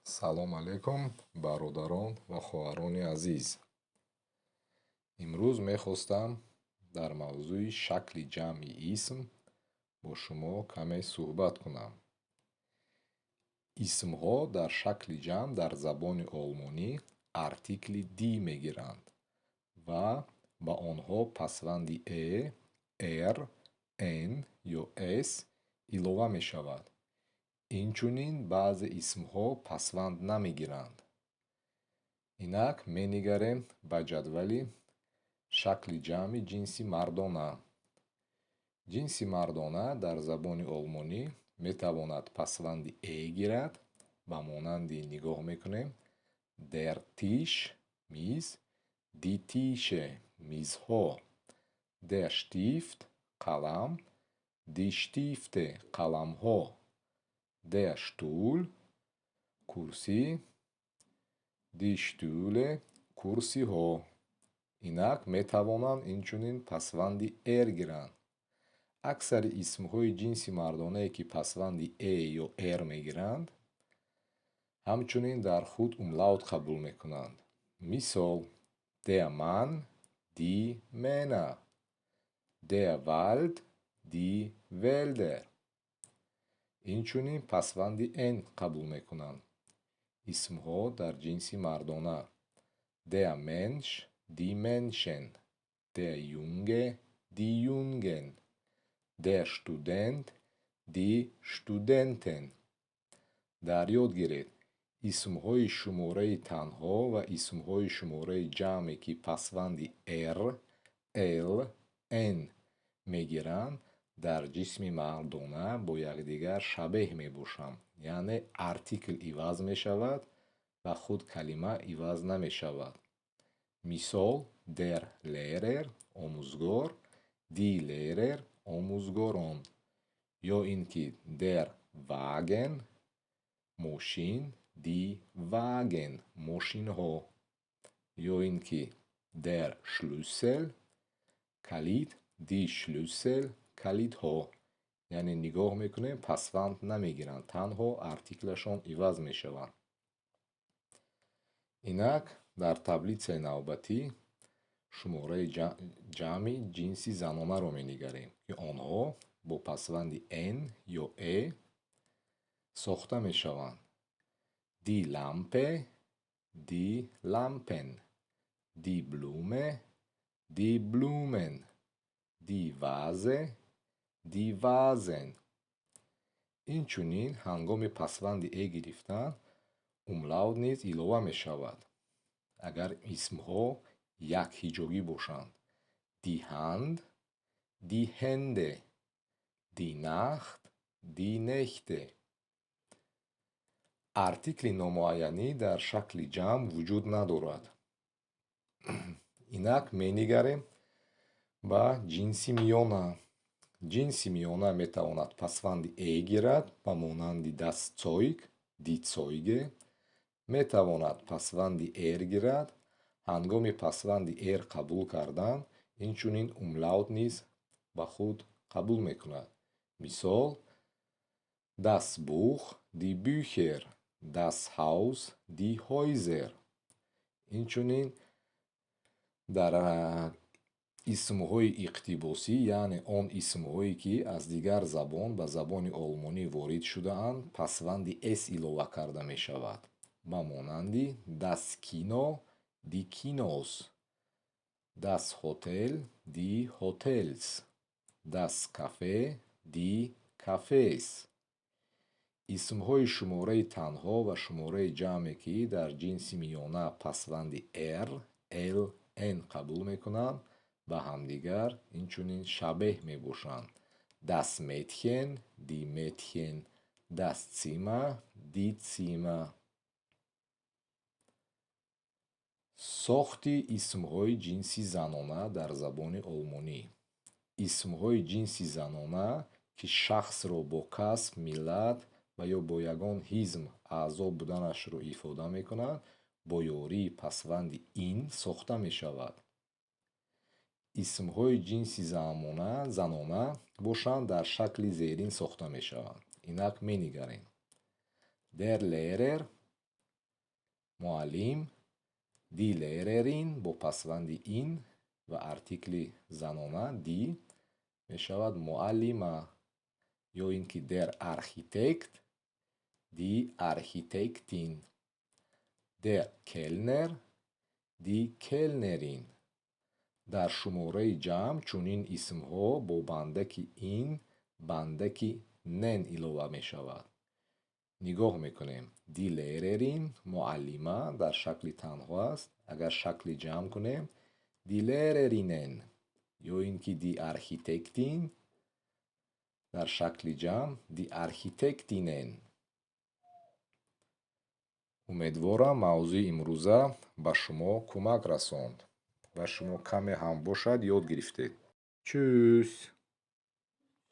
Салом алейкум, бародарон ва хоҳарони азиз. Имрӯз мехостам дар мавзӯи шакли ҷамъи исм бо шумо каме суҳбат кунам. Исмҳо дар шакли ҷамъ дар забони олмонӣ артикли die мегиранд ва ба онҳо пасванди e, er, n ё s илова мешавад. Инчунин баъзе исмҳо пасванд намегиранд. Инак менигарем ба ҷадвали шакли ҷамъи ҷинси мардона. Ҷинси мардона дар забони олмонӣ метавонад пасванди e гирад, ба монанди нигоҳ мекунем: der Tisch миз, die Tische мизҳо, der Stift қалам, die Stifte қаламҳо, der Stuhl курсӣ, die Stühle курсиҳо. Инак метавонанд инчунин пасванди er гиранд. Аксари исмҳои ҷинси мардонае, ки пасванди e ё er мегиранд, ҳамчунин дар худ Umlaut қабул мекунанд. Мисол: der Mann, die Männer, der Wald, die Wälder. Инчунин пасванди n қабул мекунанд исмҳо дар ҷинси мардона: der Mensch, die Menschen, der Junge, die Jungen, der Student, die Studenten. Дар ёд гиред: исмҳои шумораи танҳо ва исмҳои шумораи ҷамъе, ки пасванди er, l, n мегиранд, дар ҷинси мардона бо якдигар шабеҳ мебошанд, яъне артикл иваз мешавад ва худ калима иваз намешавад. Мисол: der Lehrer омӯзгор, die Lehrer омӯзгорон, ё ин ки der Wagen мошин, die Wagen мошинҳо, ё ин ки der Schlüssel калид, die Schlüssel калидҳо. Яъне нигоҳ мекунем, пасванд намегиранд, танҳо артиклашон иваз мешаванд. Инак дар таблицаи навбатӣ шумораи ҷамъи ҷинси занонаро менигарем, ки онҳо бо пасванди n ё e сохта мешаванд: die Lampe, die Lampen, die Blume, die Blumen, die Vase, die Vasen. Инчунин ҳангоми пасванди e гирифтан Umlaut низ илова мешавад, агар исмҳо якҳиҷогӣ бошанд: die Hand, die Hände, die Nacht, die Nächte. Артикли номуайянӣ дар шакли ҷамъ вуҷуд надорад. Инак менигарем ба ҷинси миёна. Ҷинси миёна метавонад пасванди e гирад, ба монанди das Zeug, die Zeuge, метавонад пасванди er гирад. Ҳангоми пасванди er қабул кардан, инчунин Umlaut низ ба худ қабул мекунад. Мисол: das Buch, die Bücher, das Haus, die Häuser. Инчунин дар исмҳои иқтибосӣ, яъне он исмҳое, ки аз дигар забон ба забони олмонӣ ворид шудаанд, пасванди s илова карда мешавад, ба монанди das Kino, die Kinos, das Hotel, die Hotels, das Café, die Cafés. Исмҳои шумораи танҳо ва шумораи ҷамъе, ки дар ҷинси миёна пасванди er, l, n қабул мекунанд, ба ҳамдигар инчунин шабеҳ мебошанд: das Mädchen, die Mädchen, das Zimmer, die Zimmer. Сохти исмҳои ҷинси занона дар забони олмонӣ. Исмҳои ҷинси занона, ки шахсро бо касб, миллат ва ё бо ягон ҳизм аъзо буданашро ифода мекунанд, бо ёрии пасванди ин сохта мешавад. Исмҳои ҷинси занона бошанд, дар шакли зерин сохта мешаванд. Инак менигарем: der Lehrer. Муаллим, die Lehrerin бо пасванди ин ва артикли занона die мешавад муаллима. Ё ин ки der Architekt, die Architektin, der Kellner, die Kellnerin. Дар шумораи ҷамъ чунин исмҳо бо бандаки ин, бандаки нен илова мешавад. Нигоҳ мекунем: die Lehrerin, муаллима, дар шакли танҳо аст. Агар шакли ҷамъ кунем, die Lehrerinnen. Ё ин ки die Architektin, дар шакли ҷамъ die Architektinnen. Умедворам, мавзӯи имрӯза ба шумо кӯмак расонд ва шумо каме ҳам бошад ёд гирифтед. Tschüss.